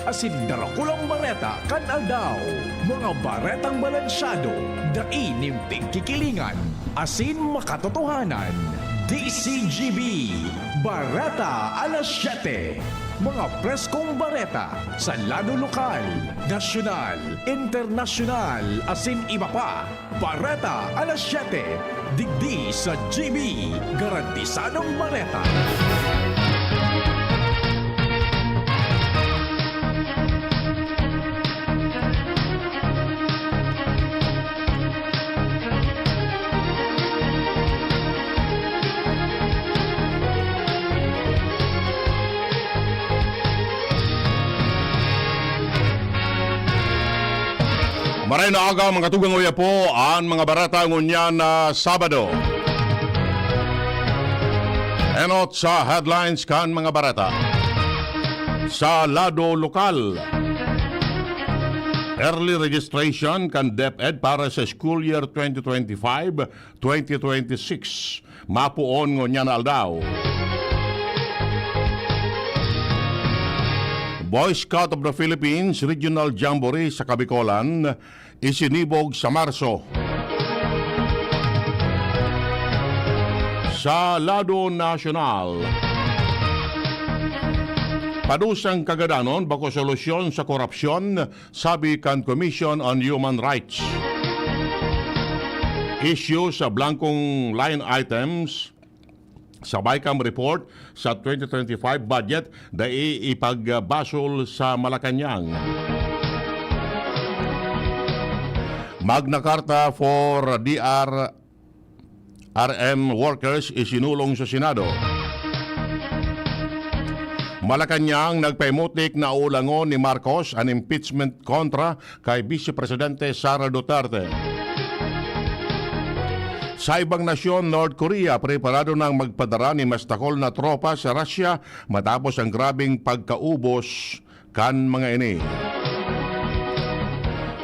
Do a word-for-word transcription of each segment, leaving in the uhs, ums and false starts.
asin darakulang bareta kan aldaw. Mga baretang balansyado, dai nin pigkikilingan, asin makatotohanan. D C G B, Bareta Alas Siyete. Mga preskong bareta sa lado lokal, nasyonal, internasyonal, asin iba pa. Bareta Alas Siyete, digdi sa G B, garantisadong bareta. Maray na aga, mga tugang, uya po an mga bareta ngunyan na Sabado. Enot sa headlines kan mga bareta. Sa lado lokal, early registration kan DepEd para sa school year twenty twenty-five, twenty twenty-six. Mapoon ngunyan na aldaw. Boy Scout of the Philippines Regional Jamboree sa Kabikolan, isinibog sa Marso. Sa lado nasyonal, padusang kagadanon bako solusyon sa korupsyon, sabi kan Commission on Human Rights. Issue sa blankong line items sa BICAM report sa twenty twenty-five budget, dai ipagbasol sa Malacañang. Magna Carta for D R R M workers isinulong sa Senado. Malacañang, nagpaimutik na ulangon ni Marcos an impeachment kontra kay Vice Presidente Sara Duterte. Sa ibang nasyon, North Korea preparado nang magpadara nin mas dakul na tropa sa Russia matapos ang grabeng pagkaubos kan mga ini.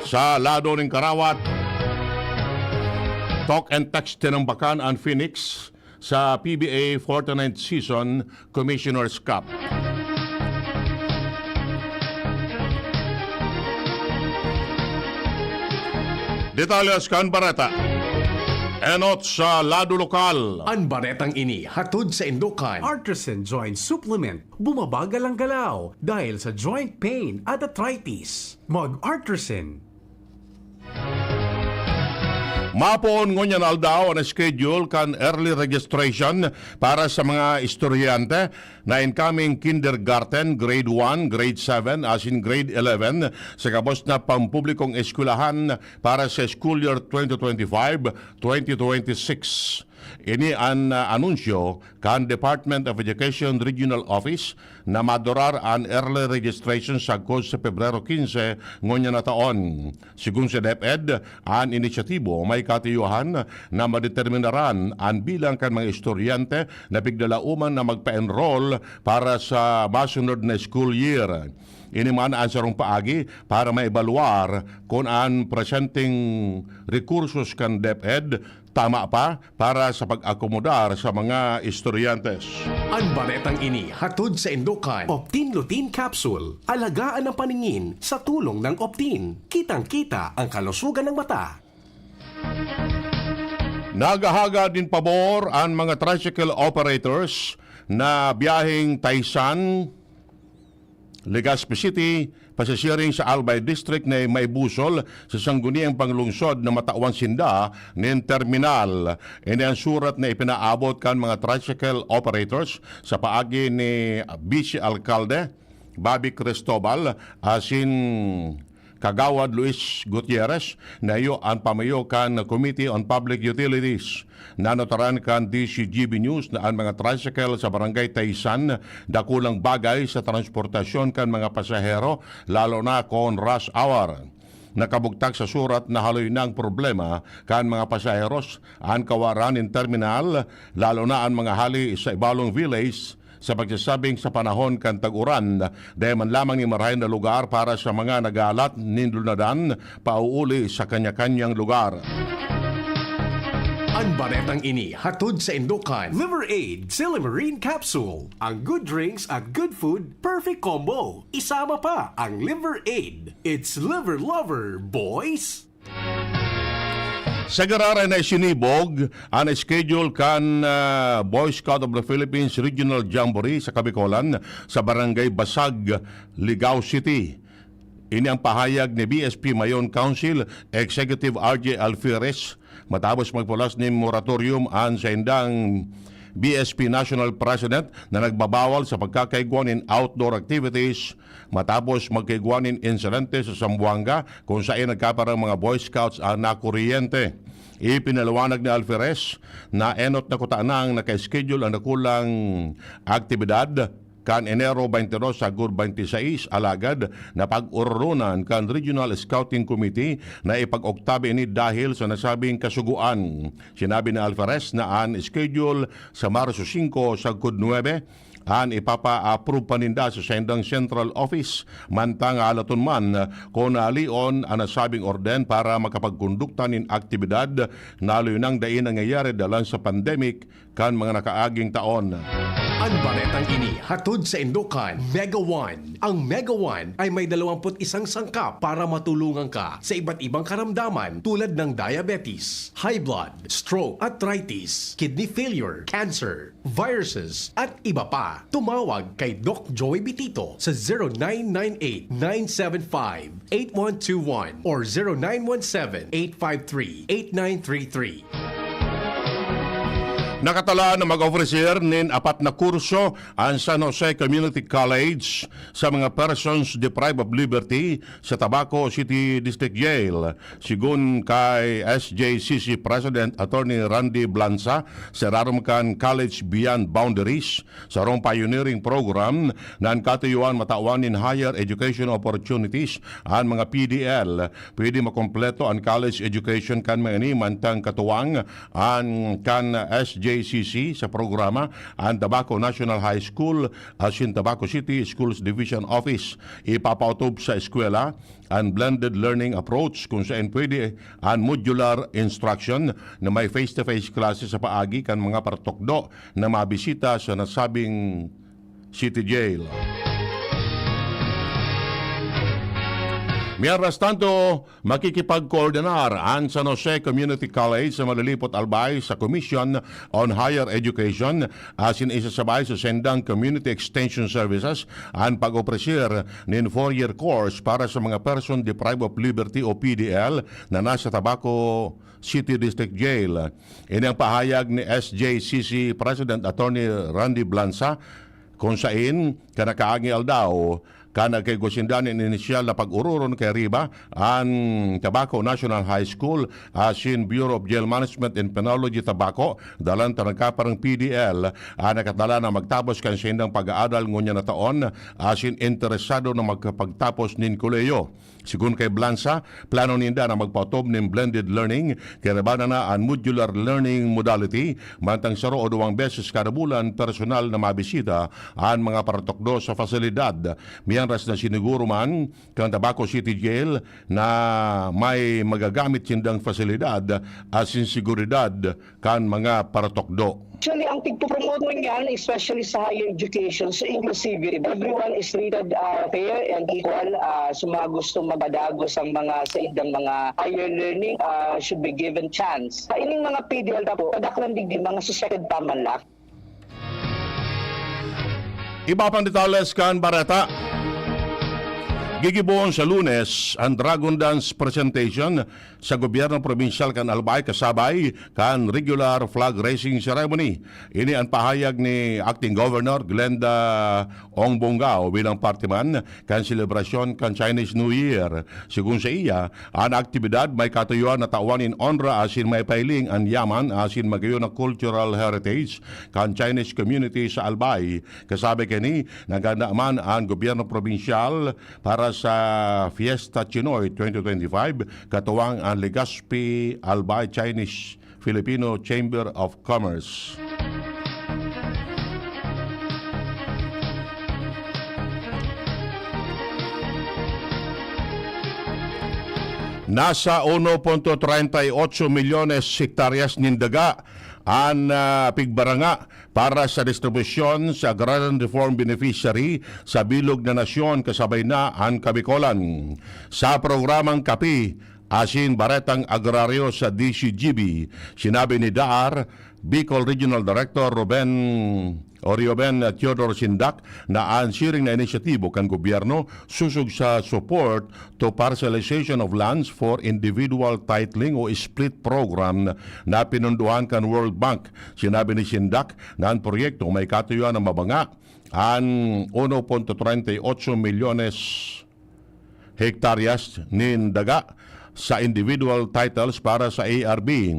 Sa lado nin karawat, Talk and Text tinambakan an Phoenix sa P B A forty-ninth Season Commissioner's Cup. Detalles kan bareta. Enot sa lado lokal. An baretang ini hatod saindo kan Artisan Joint Supplement. Bumabagal ang galaw dahil sa joint pain at arthritis. Mag-Artisan. Mapoon ngunyan aldaw an schedule kan early registration para sa mga estudyante na incoming kindergarten, grade one, grade seven, asin grade eleven sa gabos na pampublikong eskwelahan para sa school year twenty twenty-five, twenty twenty-six. Ini an, ah, anunsyo kan Department of Education Regional Office na madurar an early registration sagkod sa Pebrero quince ngunyan na taon. Sigon sa DepEd, an inisyatibo may katiyohan na madeterminaran an bilang kan mga estudyante na piglalauman na magpa-enroll para sa masunod na school year. Ini man an sarong paagi para maebaluar kun an presenteng rekursos kan DepEd tama pa para sa pag-akomodar sa mga estudyante. An baretang ini hatod saindo kan Optin Lutein Capsule. Alagaan ang paningin sa tulong ng Optin. Kitang-kita ang kalusugan ng mata. Naghahagad nin pabor an mga tricycle operators na biyaheng Taysan, Legazpi City, pasisiring sa Albay District na maibusol sa sangguniang panglungsod na matawan sinda nin terminal. Ini an surat na ipinaabot kan mga tricycle operators sa paagi ni Vice Alkalde Bobby Cristobal asin Kagawad Luis Gutierrez, na iyo an pamayo kan Committee on Public Utilities. Nanutaran kan D C G B News na an mga tricycle sa Barangay Taysan dakulang bagay sa transportasyon kan mga pasahero, lalo na kon rush hour. Nakabugtak sa surat na haloy na ang problema kan mga pasaheros, an kawaran nin terminal, lalo na an mga hali sa Ibalong Village, sa pagsasabing sa panahon kan tag-uran, dai man lamang nin marahay na lugar para sa mga nagalat nin lunadan pauuli sa kanya-kanyang lugar. An baretang ini hatod saindo kan Liver Aid Silymarin Capsule. Ang good drinks at good food, perfect combo. Isama pa ang Liver Aid. It's Liver Lover, boys! Sa giraray na isinibog an schedule kan, ah, Boy Scout of the Philippines Regional Jamboree sa Kabikolan sa Barangay Basag, Ligao City. Ini ang pahayag ni B S P Mayon Council Executive R J Alferez matapos magpulas nin moratorium an saindang B S P National President na nagbabawal sa pagkakaigwa nin outdoor activities matapos magkaigwa nin insidente sa Zamboanga kung saen nagkaparang mga Boy Scouts an nakuryente. Ipinaliwanag ni Alferez na enot na kuta nang naka-schedule an dakulang aktibidad kan Enero twenty-two sagkod twenty-six, alagad napag-ororonan kan Regional Scouting Committee na ipag-oktabi ini dahil sa nasabing kasugoan. Sinabi ni Alferez na an schedule sa Marso singko sagkod nuebe an ipapa-approve pa ninda sa saindang central office, mantang aalaton man kung naalion an nasabing orden para makapagkondukta nin aktibidad na alinang dai nangyayari dalan sa pandemic kan mga nakaaging taon. An baretang ini hatod saindo kan Mega One. Ang Mega One ay may dalawampu't isang sangkap para matulungan ka sa iba't ibang karamdaman tulad ng diabetes, high blood, stroke, arthritis, kidney failure, cancer, viruses, at iba pa. Tumawag kay Doc Joey Bitito sa zero nine nine eight, nine seven five, eight one two one or zero nine one seven, eight five three, eight nine three three. Nakatalaan na mag-ofrecer nin apat na kurso an San Jose Community College sa mga persons deprived of liberty sa Tabaco City District Jail. Sigon kay S J C C President Attorney Randy Blanza, sa irarom kan College Beyond Boundaries, sarong pioneering program na an katuyuan matawan nin higher education opportunities an mga P D L. Pwede makompleto an college education kan mga ini mantang katuwang an kan S J C C sa programa an Tabaco National High School asin Tabaco City Schools Division Office. Ipapaotob sa eskwela an blended learning approach kung saen pwede an modular instruction na may face-to-face classes sa paagi kan mga paratukdo na mabisita sa nasabing City Jail. Mientras tanto, makikipagkoordinar an San Jose Community College sa Malilipot, Albay sa Commission on Higher Education asin isasabay sa sendang Community Extension Services an pag-opresir nin four-year course para sa mga person deprived of liberty o P D L na nasa Tabaco City District Jail. Ini ang pahayag ni S J C C President Attorney Randy Blanza, kung sain, kan nakaaging aldaw, kan nagkaigwa sinda nin inisyal na pag-ororon kay riba an Tabaco National High School asin Bureau of Jail Management and Penology Tabaco, dalan ta nagkaparang P D L, an nakatala na magtapos kan saindang pag-aadal ngunyan na taon asin interesado na magkapagtapos nin kolehiyo. Sigon kay Blanza, plano ninda na magpaotob nin blended learning, kaya bana na an modular learning modality, mantang saro o duwang beses kada bulan personal na mabisita an mga paratukdo sa pasilidad. Mientras na siniguro man kan Tabaco City Jail na may magagamit sindang pasilidad asin seguridad kan mga paratukdo. Actually, ang tigpo-promote mo niyan, especially sa higher education, sa inclusivity, everyone is treated, ah, fair and equal. Ah, sa mga gustong magpadagos ang mga sa idang mga higher learning, ah, should be given chance. Sa ining mga P D L ta po, kadaklan digdi, mga suspected pa man lang. Iba pang detalles kan bareta. Gigibohon sa Lunes an Dragon Dance Presentation sa gobyerno probinsyal kan Albay kasabay kan regular flag raising ceremony. Ini an pahayag ni Acting Governor Glenda Ong Bongao bilang parte man kan selebrasyon kan Chinese New Year. Sigon sa iya, an aktibidad may katuyoan na tawan nin onra asin may pailing an yaman asin magayon na cultural heritage kan Chinese community sa Albay. Kasabi kani, naghanda man an gobyerno probinsyal para sa Fiesta Chinoy twenty twenty-five, katuwang an Legazpi Albay Chinese Filipino Chamber of Commerce. Nasa uno punto treinta y ocho milyones hektaryas nin daga an, ah, pigbaranga para sa distribusyon sa Agrarian Reform Beneficiary sa bilog na nasyon, kasabay na an Kabikolan. Sa programang Kape asin Baretang Agraryo sa D C G B, sinabi ni D A R Bicol Regional Director Ruben o Rioben Theodore Sindak na an siring na inisyatibo kan gobyerno sosog sa support to parcelization of lands for individual titling o split program na pinundohan kan World Bank. Sinabi ni Sindak na an proyekto may katuyoan na mabanga an uno punto treinta y ocho milyones hektaryas nin daga sa individual titles para sa A R B.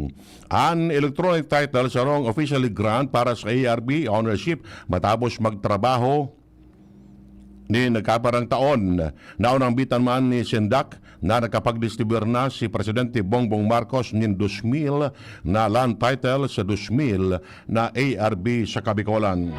An electronic title sarong officially grant para sa A R B ownership matapos magtrabaho nin nagkaparang taon. Naunang bitan man ni Sindak na nakapagdistribuyar na si Presidente Bongbong Marcos nin dos mil na land title sa dos mil na A R B sa Kabikolan.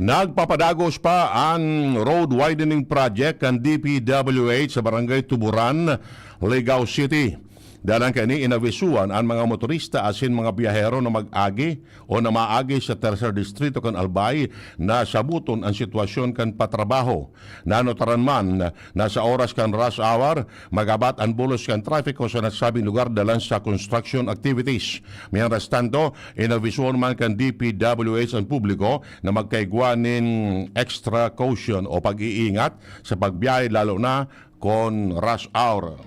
Nagpapadagos pa an road widening project kan D P W H sa Barangay Tuburan, Ligao City. Dalan kaini, inabisuan an mga motorista asin mga biyahero na mag-agi o na maagi sa Tercer Distrito kan Albay na saboton an sitwasyon kan patrabaho. Nanutaran man na sa oras kan rush hour, magabat an bulos kan trapiko sa nasabing lugar dalan sa construction activities. Mientras tanto, inabisuan man kan D P W H an publiko na magkaigwa nin extra caution o pag-iingat sa pagbiyahe, lalo na kon rush hour.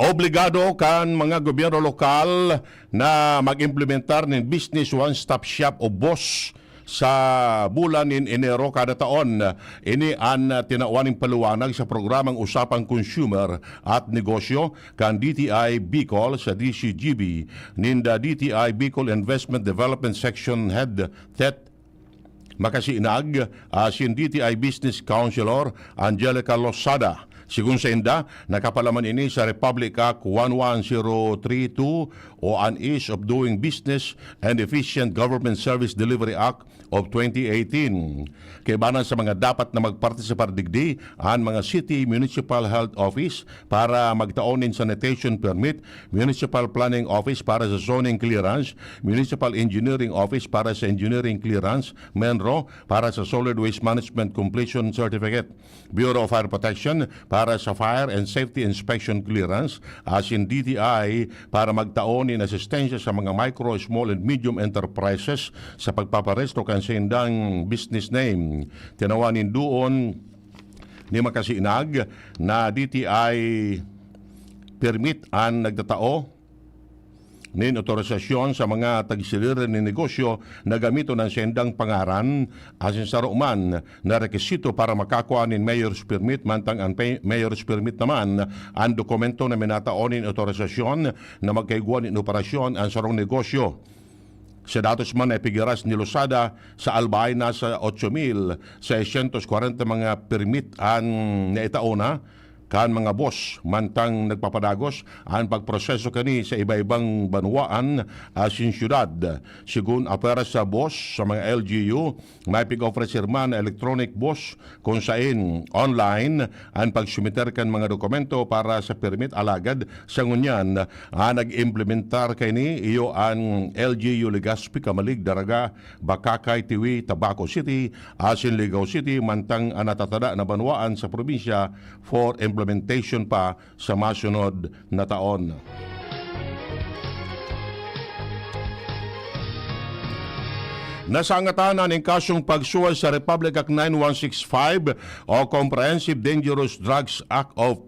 Obligado kan mga gobyerno lokal na mag-implementar nin Business One Stop Shop o BOSS sa bulan nin Enero kada taon. Ini an tinawan nin paliwanag sa programang Usapang Consumer at Negosyo kan D T I Bicol sa D C G B ninda D T I Bicol Investment Development Section Head Tet Makasinag, asin D T I Business Counselor Angelica Losada. Sigon sainda, nakapalaman ini sa Republic Act one one zero three two o an Ease of Doing Business and Efficient Government Service Delivery Act of twenty eighteen. Kaibanan sa mga dapat na magpartisipar digdi, an mga city municipal health office para magtao nin sanitation permit, municipal planning office para sa zoning clearance, municipal engineering office para sa engineering clearance, menro para sa solid waste management completion certificate, Bureau of Fire Protection para sa fire and safety inspection clearance, asin D T I para magtao nin asistensya sa mga micro, small and medium enterprises sa pagpaparehistro kan saindang business name. Tinawan nin duon ni Makasinag na D T I permit an nagtatao nin otorisasyon sa mga tagsadiri nin negosyo na gamiton an saindang pangaran, asin saro man na rekisito para makakua nin mayor's permit, mantang an pay-, mayor's permit naman an dokumento na minatao nin otorisasyon na magkaigwa nin operasyon an sarong negosyo. Sa datos man na ipigiras ni Losada, sa Albay nasa ocho mil seiscientos kwarenta mga permit an naitao na kan mga boss, mantang nagpapadagos an pagproseso kani sa iba-ibang banwaan asin syudad. Sigon apwera sa boss sa mga L G U, may pig-ofrecer man na electronic boss kun sain online an pagsumiter kan mga dokumento para sa permit, alagad sa ngunyan, an nag-implementar kaini iyo an L G U Legazpi, Camalig, Daraga, Bacacay, Tiwi, Tabaco City, asin Ligao City, mantang an natatada na banwaan sa probinsya for implementation pa sa masunod na taon. Nasangatan an kasong pagsuhay sa Republic Act nine one six five o Comprehensive Dangerous Drugs Act of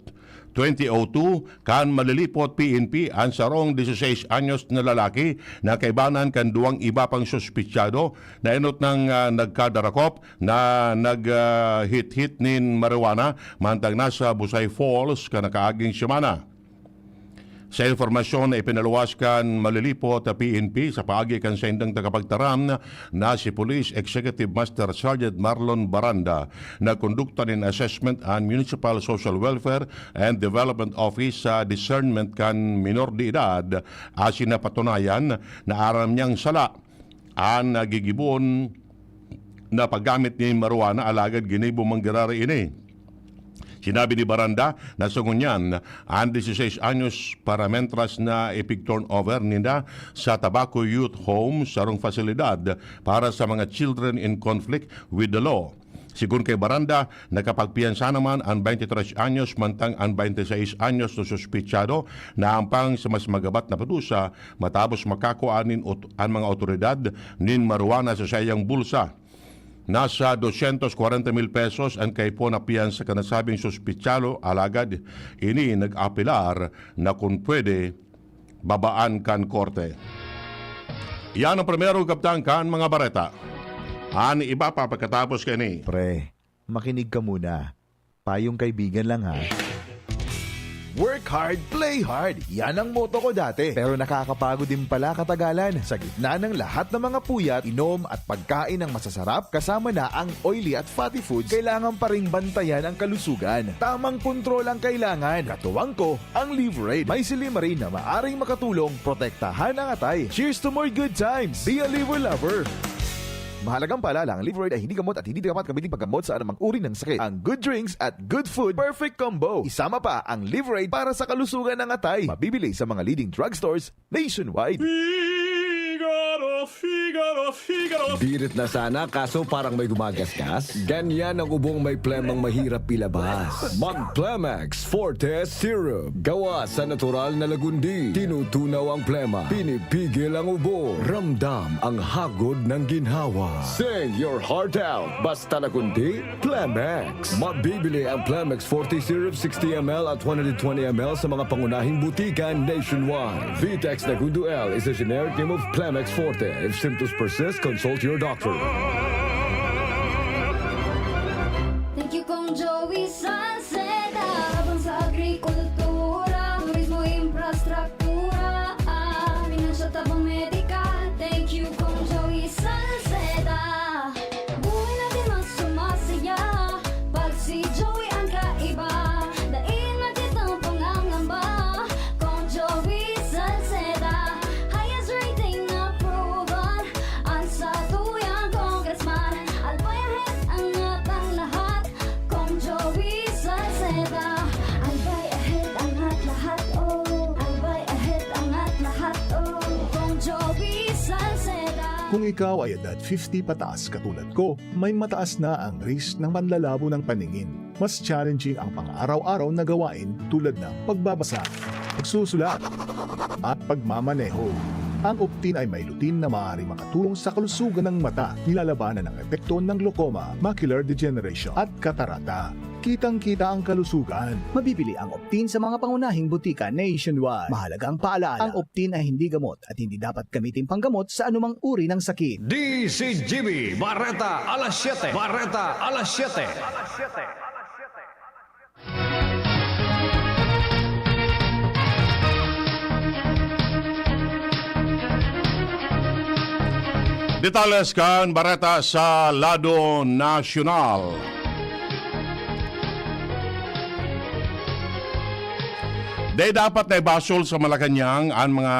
twenty oh two kan Malilipot P N P an sarong dieciséis anyos na lalaki na kaibanan kan duwang iba pang suspitsado na enot nang, ah, nagkadarakop na nag, ah, hit-hit nin marijuana mantang nasa Busay Falls kan nakaaging semana. Sa impormasyon na ipinaluwas kan Malilipot P N P sa paagi kan saindang tagapagtaram na si Police Executive Master Sergeant Marlon Baranda, na kondukta nin assessment an Municipal Social Welfare and Development Office sa discernment kan minor de edad, asin napatunayan na aram niyang sala an nagigibon na paggamit nin marijuana, alagad ginibo man giraray ini. Sinabi ni Baranda na sa ngunyan, an dieciséis anyos paramentras na ipig-turnover ninda sa Tabaco Youth Home, sarong pasilidad para sa mga children in conflict with the law. Sigon kay Baranda, nakapagpiyansa naman an twenty-three anyos, mantang an twenty-six anyos na suspetsado naampang sa mas magabat na padusa matapos makakua nin ot-, an mga awtoridad nin marijuana sa saiyang bulsa. Nasa dosyentos kwarenta mil pesos an kaipuhan na piyansa kan nasabing suspetsado, alagad ini nag-apelar na kun pwede, babaan kan korte. Iyan ang primero kabtang kan mga bareta. An iba pa pagkatapos kaini. Pre, makinig ka muna. Payong kaibigan lang, ha. Work hard, play hard. Yan ang motto ko dati. Pero nakakapagod din pala katagalan. Sa gitna ng lahat ng mga puyat, inom at pagkain ng masasarap, kasama na ang oily at fatty foods, kailangan pa ring bantayan ang kalusugan. Tamang kontrol ang kailangan. Katuwang ko, ang Liverade. May silimarin na maaring makatulong protektahan ang atay. Cheers to more good times! Be a Liver Lover! Mahalagang paalala, ang Liverade ay hindi gamot at hindi dapat gamitin paggamot sa anumang uri ng sakit. Ang good drinks at good food, perfect combo. Isama pa ang Liverade para sa kalusugan ng atay. Mabibili sa mga leading drugstores nationwide. Figaro, Figaro, Figaro. Birit na sana, kaso parang may gumagasgas. Ganyan ang ubong may plemang mahirap ilabas. Mag Plemex Forte Syrup. Gawa sa natural na lagundi. Tinutunaw ang plema. Pinipigil ang ubo. Ramdam ang hagod ng ginhawa. Sing your heart out. Basta lagundi, Plemex. Mabibili ang Plemex Forte Syrup sixty M L at one hundred twenty M L sa mga pangunahing butika nationwide. Vitex Negundo L is a generic name of Plemex Forte. If symptoms persist, consult your doctor. Thank you, Kong Joey Salceda. Laban sa agrikultura, turismo, infrastruktura, ah, pinansyal, tabang medikal. Thank you, Kong Joey Salceda. Buhay natin mas sumasaya pag si Joey ang kaiba. Dai na kitang pangangamba, Kong Joey Salceda. Highest rating na proven, an satuyang congressman. Albay ahead, angat ang lahat, Kong Joey Salceda. Albay ahead, angat lahat, oh. Albay ahead, angat lahat, oh. Kong Joey Salceda. Kung ikaw ay edad fifty pataas katulad ko, may mataas na ang risk ng panlalabo ng paningin. Mas challenging ang pang-araw-araw na gawain tulad ng pagbabasa, pagsusulat, at pagmamaneho. Ang Optin ay may lutein na maaaring makatulong sa kalusugan ng mata, nilalabanan ang epekto ng glaucoma, macular degeneration, at katarata. Kitang-kita ang kalusugan. Mabibili ang Optin sa mga pangunahing butika nationwide. Mahalagang paalala, ang Optin ay hindi gamot at hindi dapat gamitin panggamot sa anumang uri ng sakit. D C G B, Bareta alas siyete. Bareta alas siyete. Detalles kan bareta sa lado nasyonal. Dai dapat na ibasol sa Malacañang an mga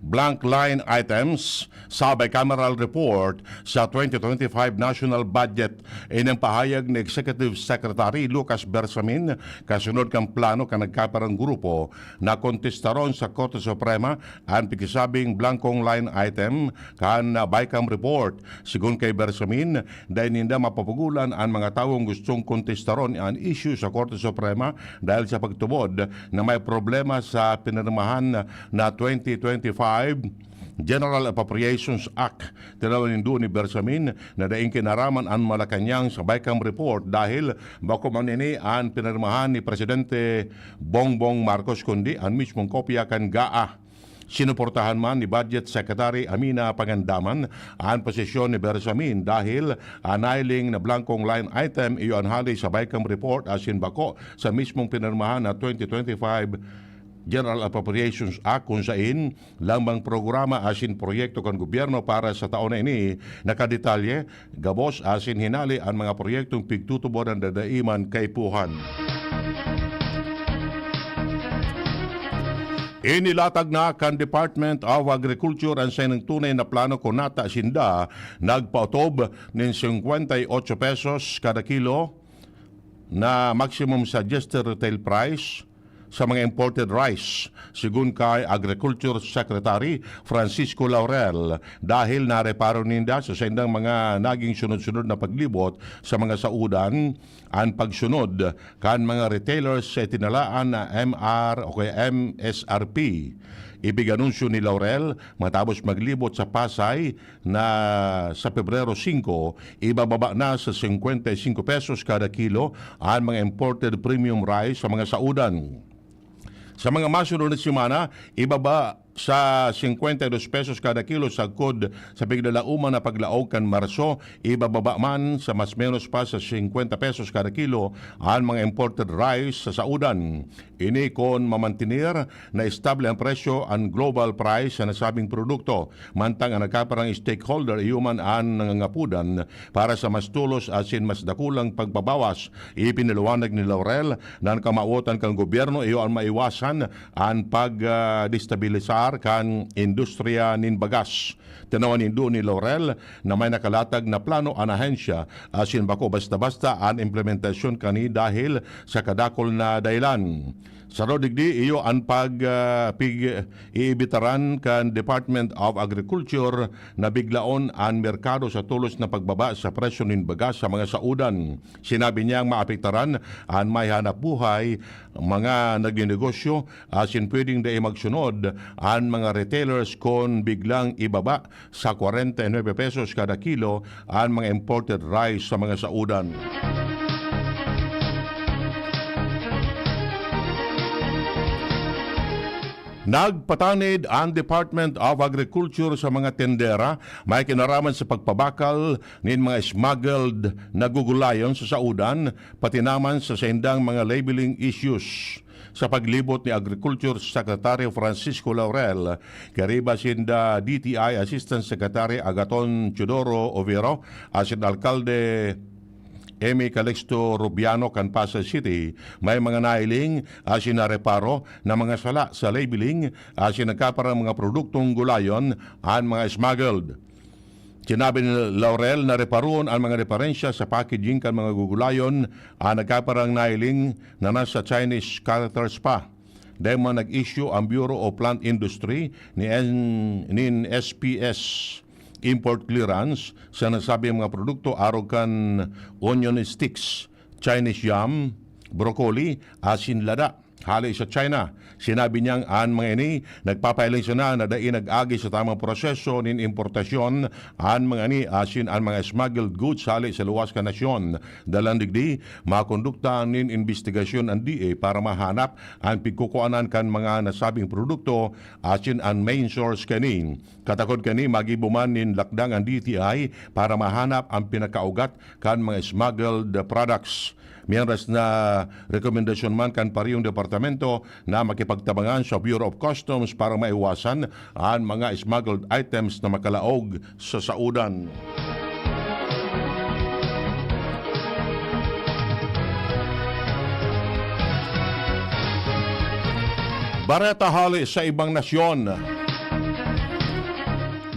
blank line items sa bicameral report sa twenty twenty-five national budget. Ini ang pahayag ni Executive Secretary Lucas Bersamin kasunod kan plano kan nagkaparang grupo na kontestaron sa Korte Suprema an pigsabing blankong line item kan BICAM report. Sigon kay Bersamin, dai ninda mapapugolan an mga tawong gustong kontestaron an issue sa Korte Suprema dahil sa pagtubod na may problema sa pinirmahan na twenty twenty-five General Appropriations Act. Tinawan nindo ni Bersamin na daing kinaraman an Malacañang sa BICAM report dahil bako man ini an pinirmahan ni Presidente Bongbong Marcos, kundi an mismong kopya kan GAA. Sinuportahan man ni Budget Secretary Amina Pangandaman an posisyon ni Bersamin dahil an nailing na blankong line item iyo an hali sa BICAM report asin bako sa mismong pinirmahan na twenty twenty-five General Appropriations Act, kun sain lambang programa asin proyekto kan gobyerno para sa taon na ini nakadetalye, gabos asin hinali an mga proyektong pigtutubod an dadaiman kaipuhan. Inilatag na kan Department of Agriculture an sainang tunay na plano kun nata sinda nagpaotob nin singkwenta y otso pesos kada kilo na maximum suggested retail price sa mga imported rice, sigon kay Agriculture Secretary Francisco Laurel, dahil nareparo ninda sa saindang mga naging sunod-sunod na paglibot sa mga saudan, an pagsunod kan mga retailers sa itinalaan na M R o kaya M S R P. Ipig-anunsyo ni Laurel matapos maglibot sa Pasay na sa Pebrero singko, ibababa na sa singkwenta y singko pesos kada kilo an mga imported premium rice sa mga saudan. Sa mga masunod na semana, ibaba sa singkwenta y dos pesos kada kilo sagkod sa piglalauman na paglaog kan Marso, ibababa man sa mas menos pa sa singkwenta pesos kada kilo an mga imported rice sa saudan. Ini kon mamantener na estable ang presyo, an global price sa nasabing produkto. Mantang an nagkaparang stakeholder iyo man an nangangapodan para sa mas tolos asin mas dakulang pagbabawas. Ipinaliwanag ni Laurel na an kamawotan kan gobyerno iyo an maiwasan an pag, ah, destabilisar kan industriya nin bagas. Tinawan nindo ni Laurel na may nakalatag na plano an ahensya asin bako basta-basta an implementasyon kani dahil sa kadakul na dahilan. Sa digdi, iyo an pag, ah, pig-iibitaran kan Department of Agriculture na biglaon an merkado sa tolos na pagbaba sa presyo nin bagas sa mga saudan. Sinabi niyang maapektaran an may hanap buhay, mga nagnenegosyo, asin pwedeng dai magsunod an mga retailers kon biglang ibaba sa kwarenta y nuebe pesos kada kilo an mga imported rice sa mga saudan. Nagpatanid ang Department of Agriculture sa mga tendera may kinaraman sa pagpabakal nin mga smuggled na gugulayon sa saudan, pati naman sa saindang mga labeling issues. Sa paglibot ni Agriculture Secretary Francisco Laurel, kariba sinda D T I Assistant Secretary Agaton Teodoro Overo asin Alkalde Emmy Calixto Rubiano kan Pasay City, may mga nahiling asin nareparo na mga sala sa labeling asin nagkaparang mga produktong gulayon an mga smuggled. Sinabi ni Laurel na reparoon an mga diferensya sa packaging kan mga gugulayon an nagkaparang nahiling na nasa Chinese characters pa. Dai man nag-issue ang Bureau of Plant Industry ni N-, nin S P S import clearance sa nasabing mga produkto arog kan onion sticks, Chinese yam, broccoli, asin lada hale sa China. Sinabi niyang an mga ini nagpapahiling sana na dai nag-agi sa tamang proseso nin importasyon an mga ini asin an mga smuggled goods hale sa luwas kan nasyon. Dalan digdi, makondukta nin imbestigasyon an D A para mahanap an pigkukuanan kan mga nasabing produkto asin an main source kani. Katakod kani, magibo man nin lakdang an D T I para mahanap an pinakaugat kan mga smuggled products. Mientras na rekomendasyon man kan parehong departamento na makipagtabangan sa Bureau of Customs para maiwasan an mga smuggled items na makalaog sa saudan. Bareta hale sa ibang nasyon.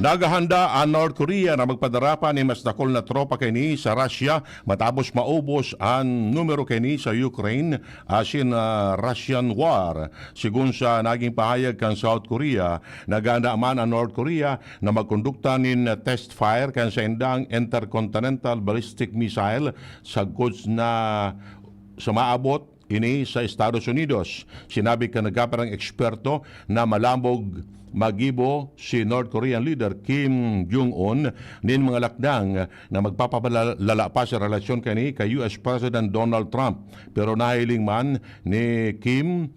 Naghahanda an North Korea na magpadara pa nin mas dakul na tropa kaini sa Russia matapos maubos an numero kaini sa Ukraine asin, ah, Russian war. Sigon sa naging pahayag kan South Korea, naghahanda man an North Korea na magkondukta nin test fire kan saindang intercontinental ballistic missile sagkod na sa maabot ini sa Estados Unidos. Sinabi kan nagkaparang eksperto na malambog magibo si North Korean leader Kim Jong-un nin mga lakdang na magpapalala pa sa relasyon kani kay U S President Donald Trump. Pero nahiling man ni Kim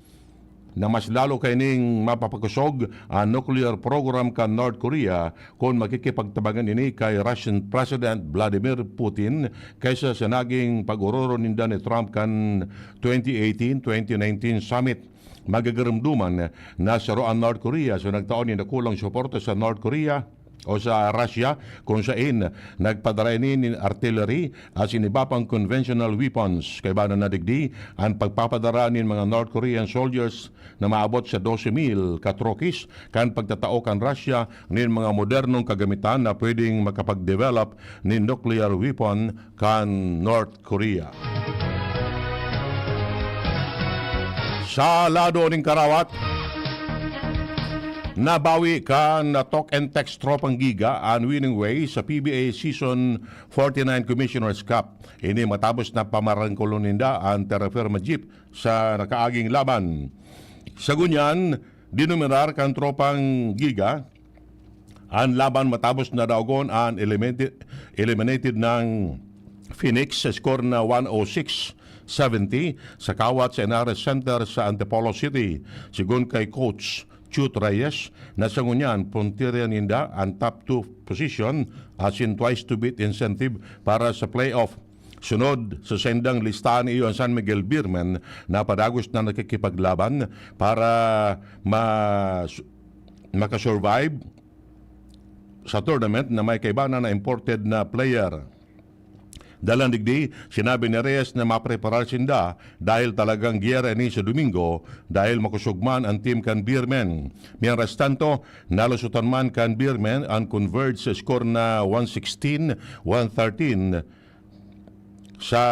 na mas lalo kaining mapapakosog an nuclear program kan North Korea kun makikipagtabangan ini kay Russian President Vladimir Putin kaysa sa naging pag-ororo ninda ni Trump kan twenty eighteen twenty nineteen summit. magagarumduman na saro an North Korea. So, nagtao nin dakulang suporta sa North Korea o sa Russia, kung sain nagpadara ini nin artillery asin iba pang conventional weapons. Kaiba na nadigdi an pagpapadara nin mga North Korean soldiers na maabot sa dose mil ka troques kan pagtatao kan Russia nin mga modernong kagamitan na pwedeng makapag-develop nin nuclear weapon kan North Korea. Sa lado nin karawat, nabawi kan Talk and Text Tropang Giga an winning way sa P B A Season forty-nine Commissioner's Cup. Ini matapos na pamarangkolon ninda an terra firma jeep sa nakaaging laban. Sa ngunyan, dinominar kan Tropang Giga an laban matapos na daogon an eliminated, eliminated ng Phoenix sa score na one oh six seventy sa kawat sa Henares Center sa Antipolo City. Sigon kay Coach Chut Reyes, na sa ngunyan, puntirya ninda an top two position asin twice to beat incentive para sa playoff. Sunod sa sendang listahan iyo an San Miguel Beermen na padagos na nakikipaglaban para ma-, makasurvive sa tournament na may kaibanan na imported na player. Dalan digdi, sinabi ni Reyes na mapreparar sinda dahil talagang giyera ini sa Domingo dahil makusog man an team kan Beermen. Mientras tanto, nalusutan man kan Beermen an Converge sa score na one sixteen one thirteen sa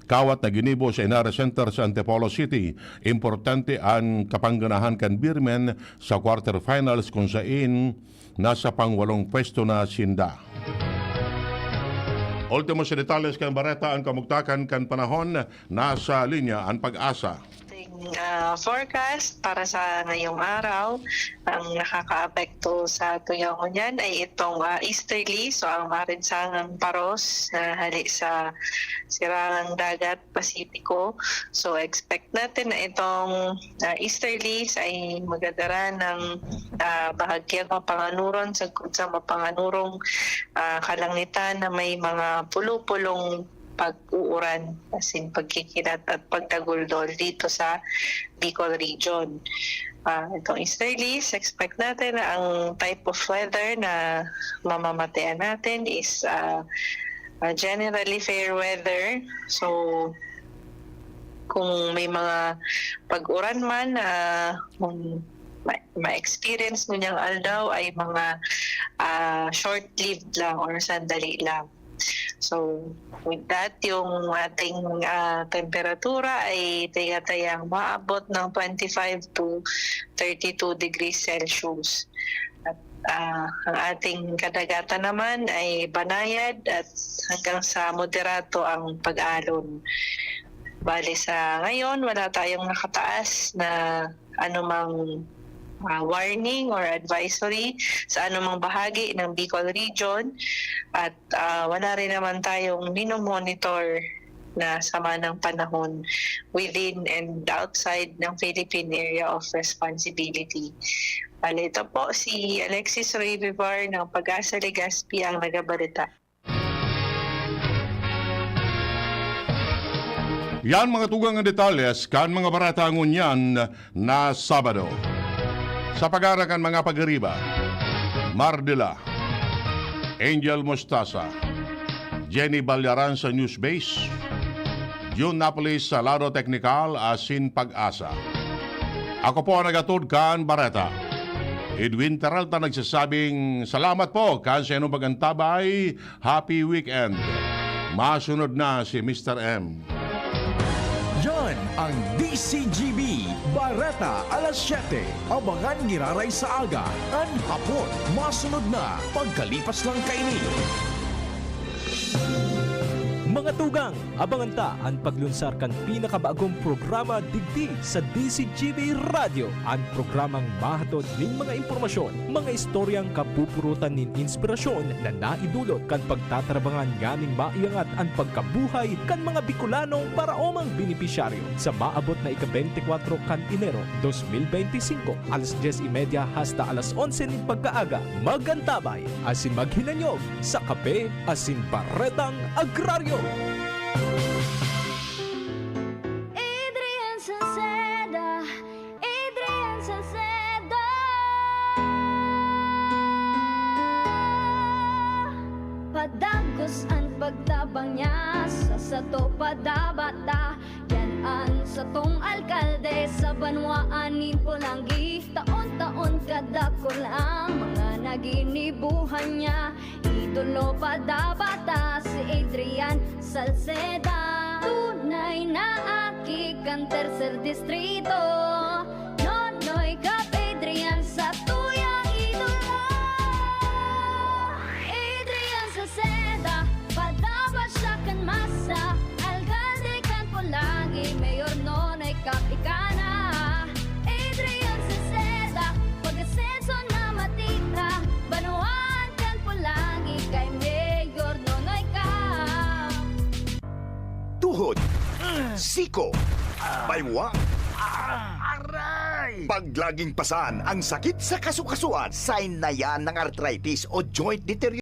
kawat na ginibo sa Henares Center sa Antipolo City. Importante an kapangganahan kan Beermen sa quarterfinals kung sain nasa pangwalong pwesto na sinda. Ultimo sa detalles kan bareta, an kamugtakan kan panahon, nasa linya an Pag-asa. Ating, ah, forecast para sa ngayong araw, ang nakakaapekto sa aton ngunyan ay itong, ah, easterly, so ang maransangang paros na hali sa Silangang Dagat Pasipiko. So, expect natin na itong, ah, easterlies ay magdadala ng, ah, bahagyang mapanganuron sagkod sa mapanganurong, ah, kalangitan na may mga pulo-pulong pag-uuran, as in pagkikilat at pagtaguldol dito sa Bicol region. Ah, itong easterlies, expect natin na ang type of weather na mamamatean natin is, ah, ah, generally fair weather. So, kung may mga pag-uran man, ah, kung ma-, ma-experience mo niyang aldaw ay mga, ah, short-lived lang or sandali lang. So, with that, yung ating, ah, temperatura ay tigatayang maabot ng twenty-five to thirty-two degrees Celsius. At, ah, ang ating kadagatan naman ay banayad at hanggang sa moderato ang pag-alon. Bale, sa ngayon, wala tayong nakataas na anumang, ah, warning or advisory sa anumang bahagi ng Bicol Region at, ah, wala rin naman tayong minomonitor na sama ng panahon within and outside ng Philippine Area of Responsibility. Bale, ito po si Alexis Roy Vivar ng Pag-asa Legazpi ang nagabalita. Yan mga tugang ang detalles kan mga bareta ngunyan na Sabado. Sa pagara kan mga pag-iriba, Mardela, Angel Mostaza, Jenny Balyaran sa Newsbase, June Napoles sa lado teknikal asin Pag-asa. Ako po ang nagatod kan bareta, Edwin Peralta, nagsasabing salamat po kan sa inyong pag-antabay. Happy weekend. Masunod na si Mister M. Yan ang D C G B, Bareta alas siyete. Abangan giraray sa aga, an hapon. Masunod na, pagkalipas lang kaini. Mga tugang, abangan ta an paglunsar kan pinakabagong programa digdi sa D C G B Radio, an programang mahatod nin mga impormasyon, mga istoryang kapupurutan nin inspirasyon na naidulot kan pagtatarabangan nganing maiangat an pagkabuhay kan mga Bicolanong paraomang benepisyaryo. Sa maabot na ika-beintikwatro kan Enero dos mil beintisinko, alas dyes y media hasta alas onse nin pagkaaga, mag-antabay asin maghinanyog sa Kape asin Baretang Agraryo. Adrian Salceda, Pagtabang niya sa sato padabata, yan an satong alkalde sa banwaan nin Polangui. Taon-taon kadakul ang mga naginibuhan niya. Idolo padabata si Adrian Salceda. Tunay na aki kan tercer distrito. Nonoy Cap Adrian sa tuya idolo. Adrian Salceda, padaba siya kan masa. Alkalde kan Polangui, Mayor Nonoy Cap ika na. Adrian Salceda, pag-asenso na matita. Banwaan kan Polangui kay Mayor Nonoy Cap. Tuhod, siko, baywa, Aray! Pag laging pasan ang sakit sa kasukasuan, sign na yan ng arthritis o joint deterioration.